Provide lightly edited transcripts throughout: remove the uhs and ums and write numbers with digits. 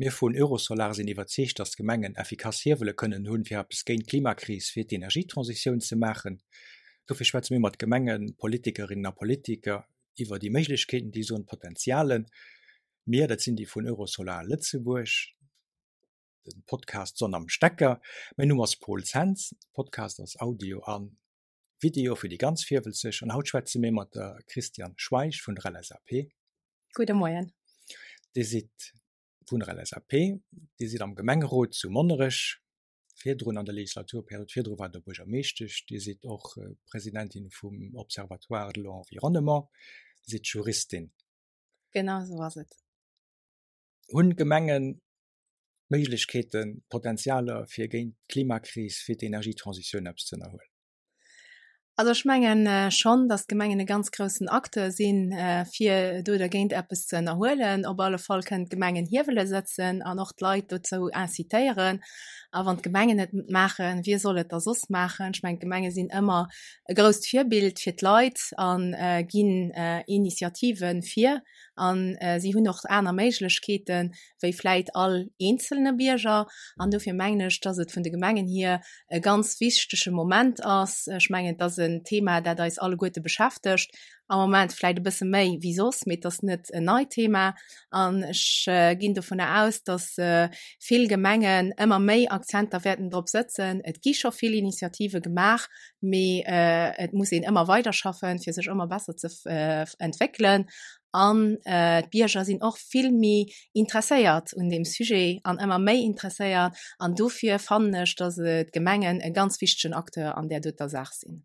Mir vun Eurosolar sinn iwwerzeegt, dass d'Gemengen effikass Hiewele kënnen hunn, fir eppes géint d'Klimakris, fir d'Energietransitioun ze maachen. Dofir schwätze mir mat Gemengepolitikerinnen a Politiker iwwer déi Méiglechkeeten, déi se hunn, d'Potenzialen. Mir, dat sinn déi vun Eurosolar Lëtzebuerg. De Podcast Sonn am Stecker. Mäin Numm ass Paul Zens. De Podcast ass Audio a Video fir déi ganz Virwëlzeg. An haut schwätze mir mat der Christiane Schweich vun der LSAP. Gudde Moien. Dir sidd vun der LSAP, Dir sidd am Gemengerot zu Monnerech, virdrun an der Legislaturperiod virdru waart Der Buergermeeschtesch, Dir sidd och Presidentin vum Observatoire de l'environnement, Dir sidd Juristin. Genau esou ass et. Hunn d'Gemengen d'Méiglechkeeten, d'Potenzialer fir géint d'Klimakris, fir d'Energietransitioun eppes ze ënnerhuelen? Also ech mengen schonn, datt d'Gemengen e ganz groussen Acteur sinn, fir do dergéint eppes ze ënnerhuelen. Op alle Fall kënnen d'Gemengen Hiewele sëtzen an och d'Leit dozou incitéieren. A wann d'Gemengen et net maachen, wie soll et da soss maachen? Ech mengen, d'Gemenge sinn ëmmer e grousst Virbild fir d'Leit a ginn Initiative vir. An si hunn och aner Méiglechkeeten, wéi vläit all eenzelne Bierger. An dofir mengen ech, dass et vun de Gemengen hier e ganz wichtege Moment ass. Ech mengen, et ass en Thema, dat eis alleguerte beschäftegt am Moment, vläit e bësse méi wéi soss, mee et ass net en neit Thema. An ech ginn dovunner aus, dass vill Gemengen ëmmer méi Akzenter wäerten drop sëtzen. Et gi scho vill Initiative gemaach, mee et muss een ëmmer weiderschaffen, fir sech ëmmer besser ze entwéckelen. An d'Bierger sinn och vill méi interesséiert un deem Sujet an ëmmer méi interesséiert. An dofir fannen ech, datt d'Gemengen e ganz wichtegen Acteur an där doter Saach sinn.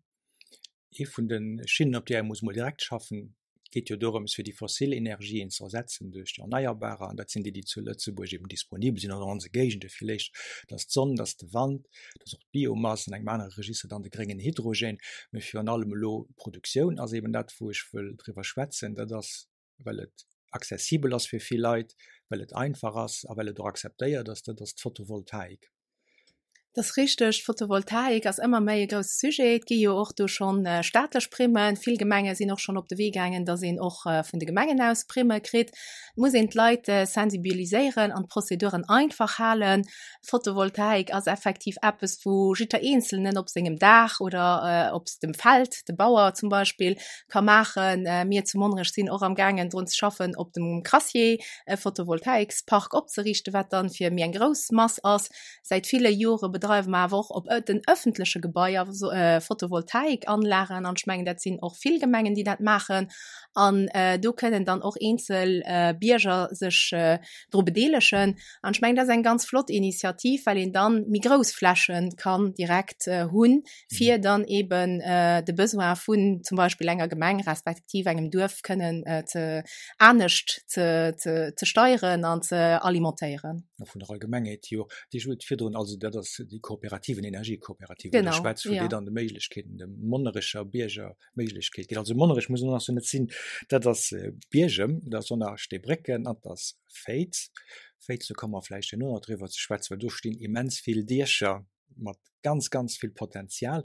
Ee vun de Schinnen, op där ee muss emol direkt schaffen, geet jo dorëms, fir déi fossil Energien ze ersetzen duerch déi erneierbarer. An dat sinn déi, déi zu Lëtzebuerg eben disponibel sinn, oder an onse Géigende villéicht. Dat ass d'Sonn, dat ass de Wand, dat ass och d'Biomass, an engem anere Register dann de gréngen Hydrogen. Mee virun allem elo d'Produktioun ass eben dat, wou ech wëll driwwer schwätzen. Dat ass, well et accessibel ass fir vill Leit, well et einfach ass a well et och akzeptéiert ass, dat ass d'Photovoltaik. Dat ass richteg, d'Photovoltaik ass ëmmer méi e grousse Sujet. Et gi jo och do schonn staatlech Primmen. Vill Gemenge sinn och schonn op de Wee gaangen, datt een och vun de Gemengen aus Primme kritt. Et muss een d'Leit sensibiliséieren an d'Prozeduren einfach halen. Photovoltaik ass effektiv eppes, wou jiddwer Eenzelnen op sengem Daach oder op dem Feld, de Bauer zum Beispill, ka maachen. Mir zu Monnerech sinn och am gaangen drun ze schaffen, op dem Crassier e Photovoltaikspark opzeriichten, wat dann fir méi eng grouss Mass ass. Säit ville Jore bedreiwe mer awer och op den ëffentleche Gebaier Photovoltaikanlagen an ech mengen, dat sinn och vill Gemengen, déi dat maachen. An do kënnen dann och eenzel Bierger sech dru bedeelegen. An ech mengen, dat ass eng ganz flott Initiativ, well een dann méi grouss Fläche kann direkt hunn, fir dann eben de Besoin vun zum Beispill enger Gemeng respektiv engem Duerf kënnen ze anescht ze, ze, ze steieren an ze alimentéieren. A vun der Allgemengheet hier, déi ech virdrun, also dat ass déi Kooperativen, Energiekooperativen, wou Der schwätzt, wou Dir dann de Méiglechkeeten de Monnerecher Bierger Méiglechkeet ginn. Also Monnerech muss nach net sinn, dat ass Biergem, dat ass och nach Steebrécken an dat ass Féiz. Féiz, do komme mer vläicht herno nach driwwer ze schwätzen, well do stinn immens vill Diecher mat ganz, ganz vill Potenzial.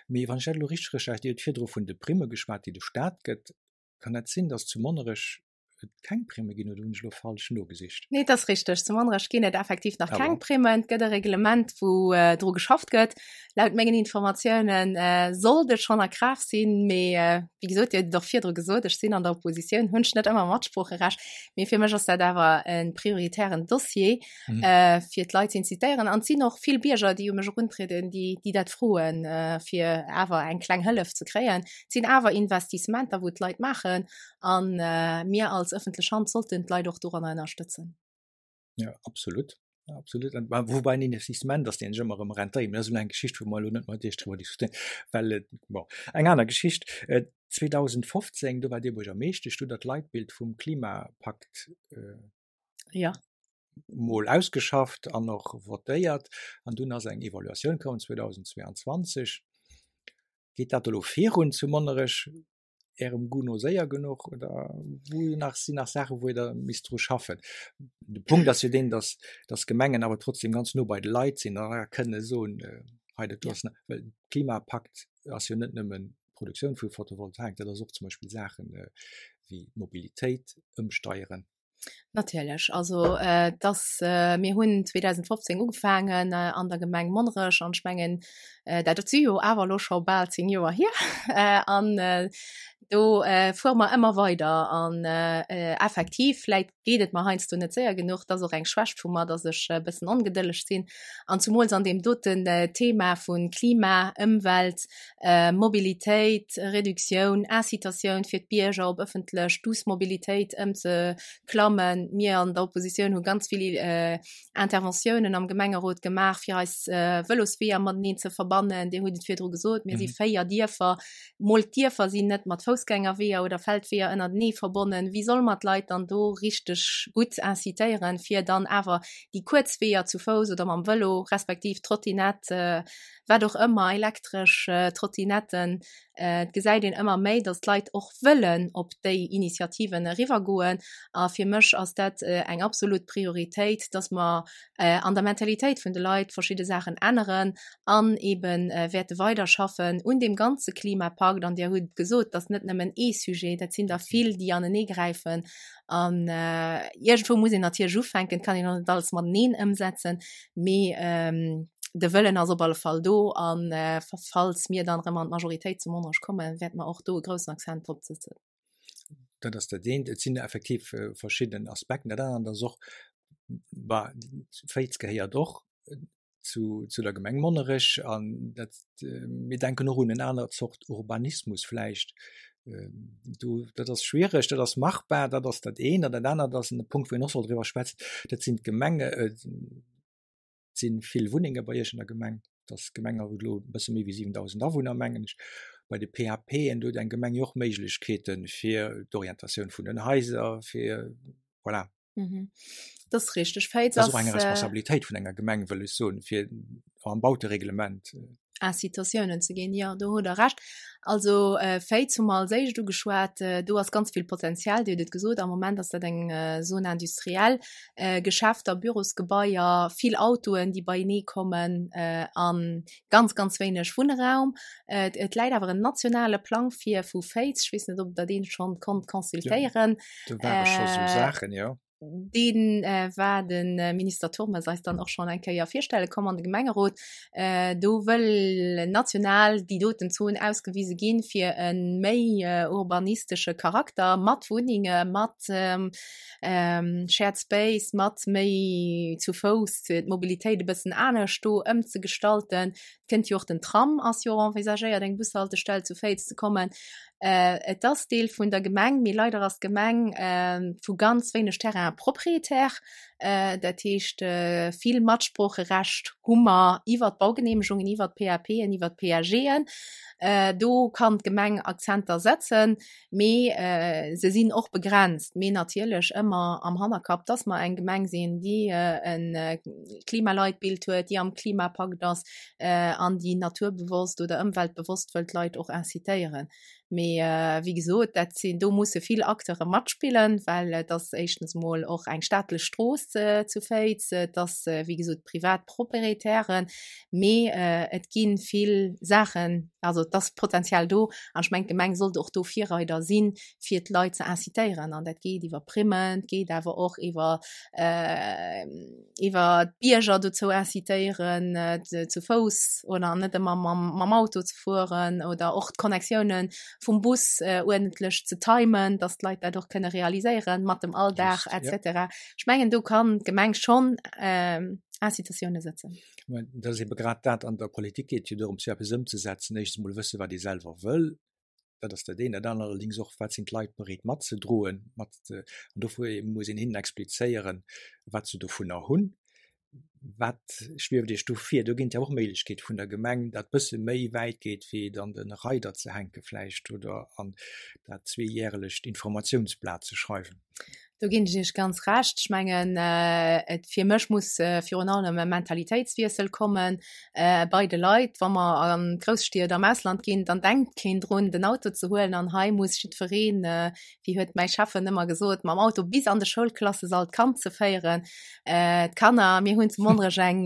Mee wann ech dat elo richteg recherchiert, Dir hutt virdru vun de Primme geschwat, déi de Staat gëtt. Kann dat sinn, datt zu Monnerech et keng Primme ginn oder hunn ech elo falsch nogesicht? Nee, et ass richteg. Zu Monnerech ginn et effektiv nach keng Primmen. Et gëtt e Reglement, wou dru geschafft gëtt. Laut mengen Informatiounen sollt et schonn a Kraaft sinn, mee wéi gesot, Dir hutt et och virdru gesot, ech sinn an der Oppositioun, hunn ech net ëmmer Matsproocherecht. Mee fir mech ass dat awer e prioritären Dossier, fir d'Leit ze incitéieren. An et sinn och vill Bierger, déi u mech eruntrieden, déi, déi dat froen, fir awer eng kleng Hëllef ze kréien. Et sinn awer Investissementer, wou d'Leit maachen. An mir als ëffentlech Hand sollten d'Leit och doranner ënnerstëtzen. Ja, absolut. Ja, absolut. An, wobei en Investissement ass, deen sech ëmmer erëm rentéiert. Mee dat ass elo eng Geschicht, wou mer elo net mat Iech driwwer diskutéieren, well et, bon, eng aner Geschicht. 2015, do waart Dir Buergermeeschtesch, do hutt Der d'Leitbild vum Klimapakt ja. mol ausgeschafft an och votéiert. An dunn ass eng Evaluatioun koum 2022. Geet dat elo virun zu Monnerech? Ärem Goût no séier genuch oder wou nach sinn nach Saachen, wou Dir da misst dru schaffen? De Punkt ass jo deen, dass, dass Gemengen awer trotzdem ganz no bei de Leit sinn a kënne soen, äh, hei dat do ass, well Klimapakt ass jo net nëmmen d'Produktioun vu Photovoltaik, dat ass och zum Beispill Saachen äh, wéi d'Mobilitéit ëmsteieren. Natierlech. Also äh, dass äh, mir hunn 2015 ugefaangen äh, an der Gemeng Monnerech an ech mengen äh, dat si jo awer lo scho bal 10 Joer hier äh, an äh, do äh, fuere mer ëmmer weider an äh, äh, effektiv vläit geet et mer heiansdo net séier genuch, dat ass och eng Schwächt vu mer, dass ech e bëssen ongedëlleg sinn an zumools an deem doten äh, Thema vun Klima, Ëmwelt, Mobilitéit, Reduktioun, Incitatioun fir d'Bierger op ëffentlech duuss Mobilitéit ëmzeklammen. Mir an der Oppositioun hu ganz vill Interventiounen am Gemengerot gemaach, fir eis Vëlosweeër mateneen ze verbannen. Dir hutt et virdru gesot, mir si 4 Dierfer. Mol d'Dierfer sinn net mat Foussgängerweeër oder Feldweeër ënnertenee verbonnen. Wéi solle mer d'Leit dann do richteg gutt incitéieren, fir dann awer déi kuerz Weeër zu Fouss oder mam Vëlo respektiv Trottinett wat och ëmmer, elektresch Trottinetten, et gesäit een ëmmer méi, datt d'Leit och wëllen op déi Initiativen eriwwergoen. A fir mech ass dat eng absolut Prioritéit, datt mer an der Mentalitéit vun de Leit verschidde Saachen änneren an eebe wäerte weiderschaffen un deem ganze Klimapakt. An Dir hutt et gesot, dat ass net nëmmen ee Sujet, dat sinn der vill, déi aneneegräifen. An iergendwou muss een natierlech ufänken, et kann een och net alles mateneen ëmsetzen, mee de Wëllen ass op alle Fall do an falls mir dann erëm an d'Majoritéit zu Monnerech kommen, wäerte mer och do e groussen Accent drop setzen. Dat ass dat eent. Et sinn effektiv verschidden Aspekten. Dat anert ass och, bah, Féiz gehéiert och zu, zu der Gemeng Monnerech an dat, mir denken och un en aner Zort Urbanismus vläicht. Do, dat ass schwierig, dat ass machbar, dat ass dat eent. An dat anert ass en Punkt, wou een och soll driwwer schwätzen, dat sinn d'Gemenge, sinn vill Wunnenge bei Iech an der Gemeng. Dass d'Gemeng huet elo e bësse méi wéi 7.000 Awunner, mengen ech. Bei de PAPen, do huet eng Gemeng jo och Méiglechkeeten fir d'Orientatioun vun den Haiser, fir, voilà. Mhm. Dat ass richteg. Féiz ass. Dat ass och eng Responsabilitéit vun enger Gemeng, wëll ech soen, fir am Bautereglement. Incitatiounen ze ginn. Jo, do hutt Der Recht. Also Féiz hu mer als éischt ugeschwat. Do ass ganz vill Potenzial. Dir hutt et gesot, am Moment ass dat eng Zone industrielle. Geschäfter, Bürosgebaier, vill Autoen, déi beienee kommen a ganz, ganz wéineg Wunnraum. Et läit awer en nationale Plang vir vu Féiz. Ech weess net, ob Der dee schonn konnt consultéieren. Do ware scho sou Saachen, jo. Deen war de Minister Turmes eis dann och schonn eng Kéier virstelle komm an de Gemengerot. Do wëll national déi doten Zon ausgewise ginn, fir e méi urbanistesche Charakter mat Wunnenge, mat Shared Space, mat méi zu Fouss, d'Mobilitéit e bëssen anescht do ëmzegestalten. Et kënnt jo och den Tram, ass jo och envisagéiert, eng Bushaltestell zu Féiz ze kommen. Et ass Deel vun der Gemeng, mee leider ass d'Gemeng vu ganz wéineg Terrainen Propriétaire. Dat heescht, vill Matsproocherecht hu mer iwwert d'Baugeneemegungen, iwwert d'PAPen, iwwert d'PAGen. Do kann d'Gemeng Akzenter setzen, mee se sinn och begrenzt. Mee natierlech ëmmer am Hannerkapp, dass mer eng Gemeng sinn, déi e Klimaleitbild huet, déi am Klimapakt ass, an déi naturbewosst oder ëmweltbewosst wëll d'Leit och incitéieren. Mee wéi gesot, dat sinn, do musse vill Acteure matspillen, well et ass éischtens emol och eng staatlech Strooss zu Féiz, et ass wéi gesot privat Proprietären, mee et gi vill Saachen, also et ass Potenzial do an ech mengen d'Gemeng sollt och do Virreider sinn, fir d'Leit ze incitéieren an dat geet iwwer Primmen, et geet awer och iwwer iwwer d'Bierger dozou incitéieren, zu Fouss oder net ëmmer mam, mam Auto ze fueren oder och d'Connectiounen vum Bus uerdentlech ze timen, dass d'Leit dat och kënne realiséieren mat dem Alldag etc. Ja. Ech mengen, do kann d'Gemeng schonn Incitatiounen setzen. Dat ass ebe grad dat, an der Politik geet et jo dorëms, fir eppes ëmzesetzen, éischtens emol wësse wat ee selwer wëll, dat ass dat eent, dat anert allerdings och, wat sinn d'Leit bereet matzedroen, mat, an dofir muss een hinnen explizéieren, wat se dovunner hunn. Wat schwieft Iech do vir? Do ginn et jo och Méiglechkeete vun der Gemeng, dat bësse méi wäit geet, wéi et an de Reider ze hänke vläicht oder an dat zweejärelecht Informatiounsblat ze schreiwen. Do ginn ech Iech ganz Recht. Ech mengen, et fir mech muss virun allem e Mentalitéitswiessel komme bei de Leit. Wa mer an d'Grousstied am Ausland ginn, dann denkt keen drun, den Auto ze huelen. An hei muss jiddwereen, wéi huet mäi Schäffen ëmmer gesot, mam Auto bis an de Schoulklassesall d'Kand ze féieren. D'Kanner, mir hunn zu Monnerech eng.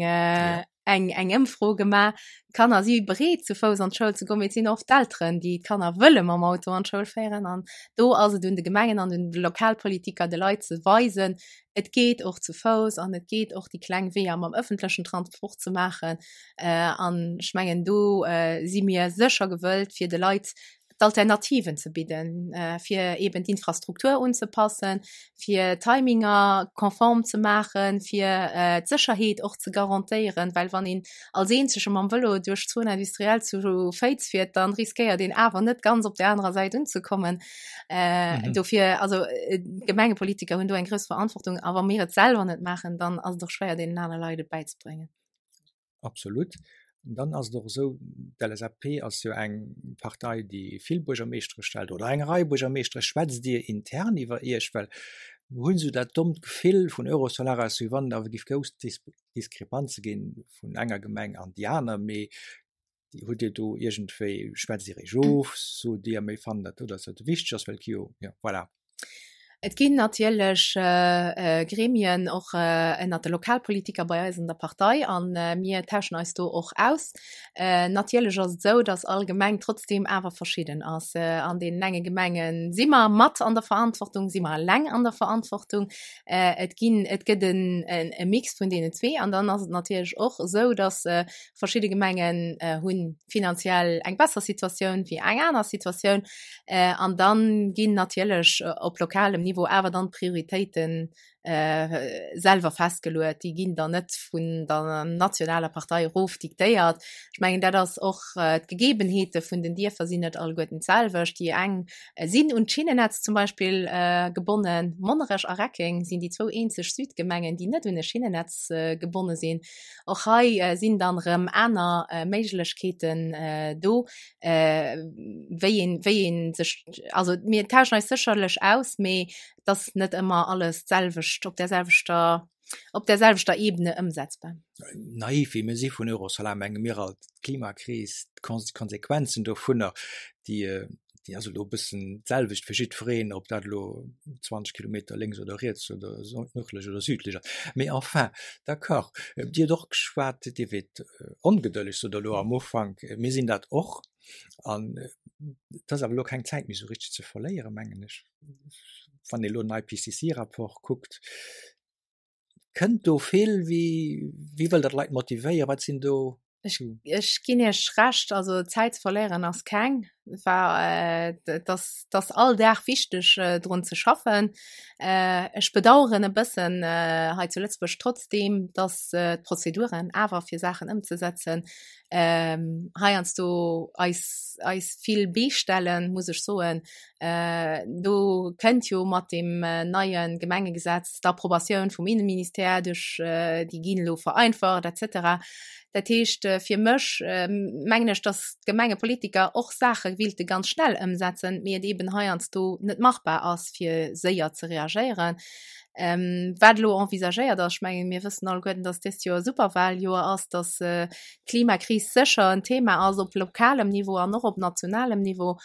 Eng eng Ëmfro gemaach. D'Kanner si bereet zu Fouss an d'Schoul ze goen, mee et sinn oft d'Elteren, déi d'Kanner wëlle mam Auto an d'Schoul féieren. An do ass et un de Gemengen an un de Lokalpolitiker, de Leit ze weisen, et geet och zu Fouss an et geet och déi kleng Weeër mam ëffentlechen Transport ze maachen. An ech mengen, do si mir sécher gewëllt, fir de Leit d'Alternativen ze bidden, fir eben d'Infrastruktur unzepassen, fir Timinger konform ze maachen, fir d'Sécherheet och ze garantéieren, well wann een als eenzege mam Vëlo duerch d'Zone industrielle zu Féiz fiert, dann riskéiert een awer net ganz op der anerer Säit unzekommen. Dofir, also d'Gemengepolitiker hunn do eng grouss Verantwortung a wa mir et selwer net maachen, dann ass et och schwéier deenen anere Leit et bäizebréngen. Absolut. Dann ass et och esou, d'LSAP ass jo eng Partei, déi vill Buergermeeschtere stellt oder eng Rei Buergermeeschtere. Schwätzt Dir intern iwwer Iech? Well mir hunn esou dat dommt Gefill vun Eurosolar aus, wéi wann et awer géif grouss Diskrepanze ginn vun enger Gemeng an déi aner. Mee hutt Dir do iergendwéi, schwätzt Dir Iech of, sot Dir, mir fannen dat do, datt dat wichteg ass, well et gi jo, jo, voilà. Et ginn natierlech Gremien och ënnert de Lokalpolitiker bei eis an der Partei a mir tauschen eis do och aus. Natierlech ass et esou, datt all Gemeng trotzdeem awer verschidden ass. An deenen enge Gemenge si mer mat an der Verantwortung, si mer eleng an der Verantwortung. Et ginn, et gëtt e Mix vun deenen zwee. An dann ass et natierlech och esou, datt verschidde Gemengen hunn finanziell eng besser Situatioun wéi eng aner Situatioun. An dann ginn natierlech op lokalem Niveau awer dann d'Prioritéiten selwer festgeluet. Déi ginn dann net vun der nationaler Partei erof diktéiert. Ech mengen, dat ass och, d'Gegebenheete vun den Dierfer sinn net alleguerten d'selwecht. Déi eng sinn un d'Schinnennetz zum Beispill gebonnen. Monnerech a Reckeng sinn déi zwou eenzeg Südgemengen, déi net un e Schinnennetz gebonne sinn. Och hei sinn dann erëm aner Méiglechkeeten do, wéi een, wéi een sech, also mir tauschen eis sécherlech aus, mee et ass net ëmmer alles d'selwecht, op där selwechter, op där selwechter Ebene ëmsetzbar. Naiv wéi mir si vun Eurosolar, menge mir alt, d'Klimakris, d'Konsequenzen dovunner, déi déi ass elo e bëssen d'selwecht fir jiddwereen, ob dat elo 20 Kilometer lénks oder riets oder nërdlech oder südlech ass. Mee enfin, d'accord. Dir hutt och geschwat, Dir wiert ongedëlleg, sot Der elo am Ufank. Mir sinn dat och. An et ass awer elo keng Zäit méi esou richteg ze verléieren, mengen ech, wann ee elo den IPCC-Rapport kuckt. Kënnt do vill? Wéi, wéi wëllt Der d'Leit motivéieren? Wat sinn do Ech, ech ginn Iech Recht, also Zäit ze verléieren ass keng. War, et ass, et ass all Dag wichteg drun ze schaffen. Ech bedauern e bëssen hei zu Lëtzebuerg trotzdeem, datt d'Prozeduren awer fir Saachen ëmzesetzen heiansdo eis, eis vill Bee stellen, muss ech soen. Do kënnt jo mat deem neie Gemengegesetz d'Approbatioun vum Innenministère duerch, déi ginn elo vereinfacht et cetera. Dat heescht, fir mech mengen ech, datt d'Gemengepolitiker och Saache willte ganz schnell ëmsetzen, mee et eeben heiansdo net machbar ass, fir séier ze reagéieren. Wat elo envisagéiert ass, ech mengen, mir wëssen alleguerten, datt dëst Joer Superwahljoer ass, datt d'Klimakris sécher en Thema ass op lokalem Niveau an och op nationalem Niveau.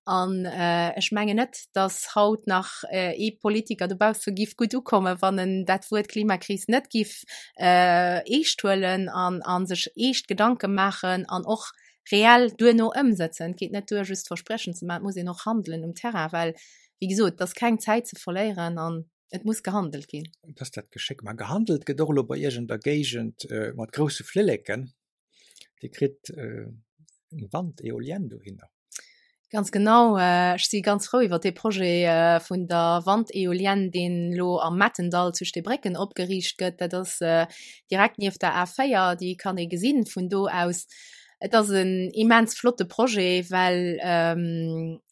An ech mengen net, datt haut nach ee Politiker dobausse giff gutt ukommen, wann en dat Wuert Klimakris net giff eescht huelen an a sech eescht Gedanke maachen an och reell duerno ëmsëtzen. Et geet net duer, just Verspriechen ze maachen, et muss een och handelen um Terrain, well, wéi gesot, et ass keng Zäit ze verléieren an et muss gehandelt ginn. Et ass dat Geschéck. Mä gehandelt gëtt och elo bei Iech an der Géigend mat grousse Flilleken. Dir kritt eng Wand-Eolienne dohinner. Ganz genau. Ech si ganz frou iwwer dee Projet vun der Wand-Eolienne, deen elo am Mettendall zu Steebrécken opgeriicht gëtt. Dat ass direkt nieft der A4, déi kann ee gesinn vun do aus. Et ass en immens flotte Projet, well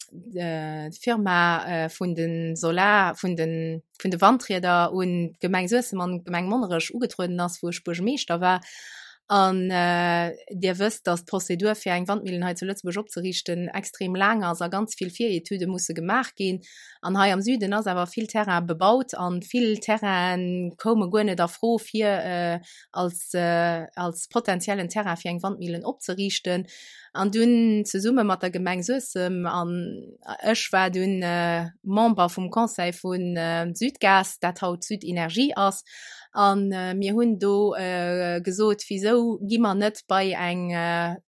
d'Firma vun de Solar, vun de vun de Wandrieder un d'Gemeng Suessem an d'Gemeng Monnerech ugetrueden ass, wou ech Buergermeeschter war. An Dir wësst, dass d'Prozedur fir eng Wandmillen hei zu Lëtzebuerg opzeriichten extrem laang ass a ganz vill Viretüde musse gemaach ginn. An hei am Süden ass awer vill Terrain bebaut an vill Terraine koume guer net a Fro fir als, als potenziellen Terrain fir eng Wandmillen opzeriichten. An dunn zesumme mat der Gemeng Suessem an ech war dunn Member vum Conseil vu Südgas, dat haut Südenergie ass. An mir hunn do gesot, wisou gi mer net bei eng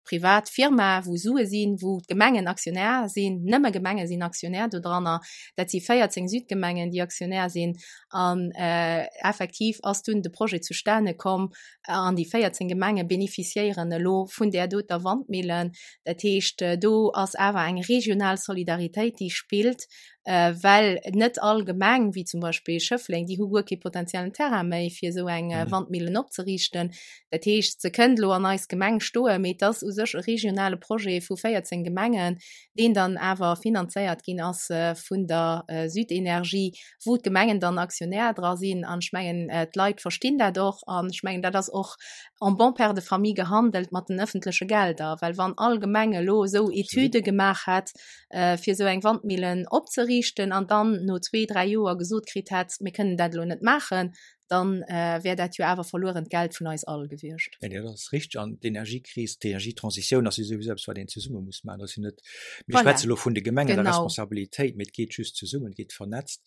privat Firma, wou Sue sinn, wou d'Gemengen Aktionär sinn, nëmme Gemenge sinn Aktionär dodranner, dat si 14 Südgemengen, déi Aktionär sinn. An effektiv ass dunn de Projet zustane komm an déi 14 Gemenge beneficiéieren elo vun där doter Wandmillen. Dat heescht, do ass awer eng regional Solidaritéit, déi spillt, well net all Gemeng, wéi zum Beispill Schëffleng, déi hu guer kee potenziellen Terrain méi, fir esou eng Wandmillen opzeriichten. Dat heescht, se kënnt elo an eis Gemeng stoen, mee et ass u sech e regionale Projet vu 14 Gemengen, deen dann awer finanzéiert ginn ass vun der Südenergie, wou d'Gemengen dann Aktionär dra sinn. An ech mengen, d'Leit verstinn dat och. An ech mengen, dat ass och en bon père de famille gehandelt mat den ëffentleche Gelder, well wann all Gemeng elo esou Etüde gemaach hätt, fir esou eng Wandmillen opzeriichten an dann no zwee, dräi Joer gesot kritt hätt, mir kënnen dat elo net maachen, dann wär dat jo awer verluerent Geld vun eis all gewiescht. Nee, dat ass richteg. An d'Energiekris, d'Energietransitioun ass jo souwisou eppes, wat een zesumme muss maachen. Dat ass jo net, mir schwätze elo vun de Gemengen, der Responsabilitéit, mee et geet just zesummen, et geet vernetzt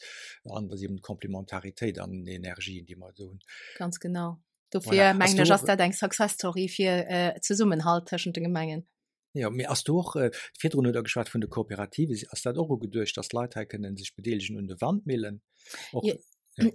an dat ass eben d'Komplementaritéit an den Energien, déi mer do hunn. Ganz genau. Dofir mengen ech, ass dat eng Success Story fir Zesummenhalt tëschent de Gemengen. Jo, mee ass do och, virdrun hutt Der geschwat vun de Kooperativen, ass dat och ugeduecht, datt Leit hei kënnen sech bedeelegen un de Wandmillen? Och, ja.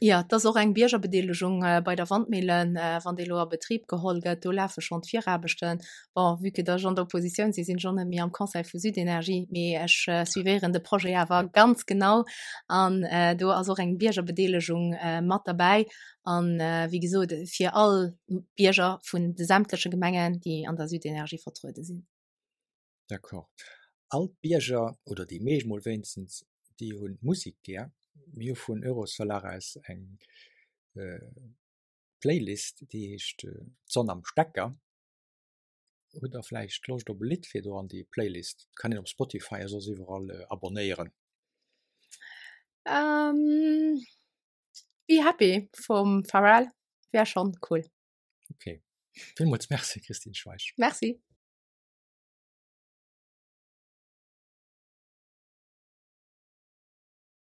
Ja, et ass och eng Biergerbedeelegung bei der Wandmillen, wann déi elo a Betrib geholl gëtt. Do lafe schonn d'Viraarbechten. Bon, vue que datt ech an der Oppositioun sinn, sinn ech och net méi am Conseil vu Südenergie, mee ech suivéieren de Projet awer ganz genau. An do ass och eng Biergerbedeelegung mat derbäi. An wéi gesot, fir all Bierger vun de sämtleche Gemengen, déi an der Südenergie vertruede sinn. D'accord. All d'Bierger, oder déi meescht mol wéinstens, déi hu Musek gär. Mir hu vun Eurosolaris aus eng Playlist, déi heescht D'Sonn am Stecker. Hutt der vläicht Loscht op e Lidd fir do an déi Playlist? Kann een op Spotify a soss iwwerall abonnéieren. Be Happy vum Pharrell wär schon cool. Okay. Villmools Merci Christine Schweich. Merci.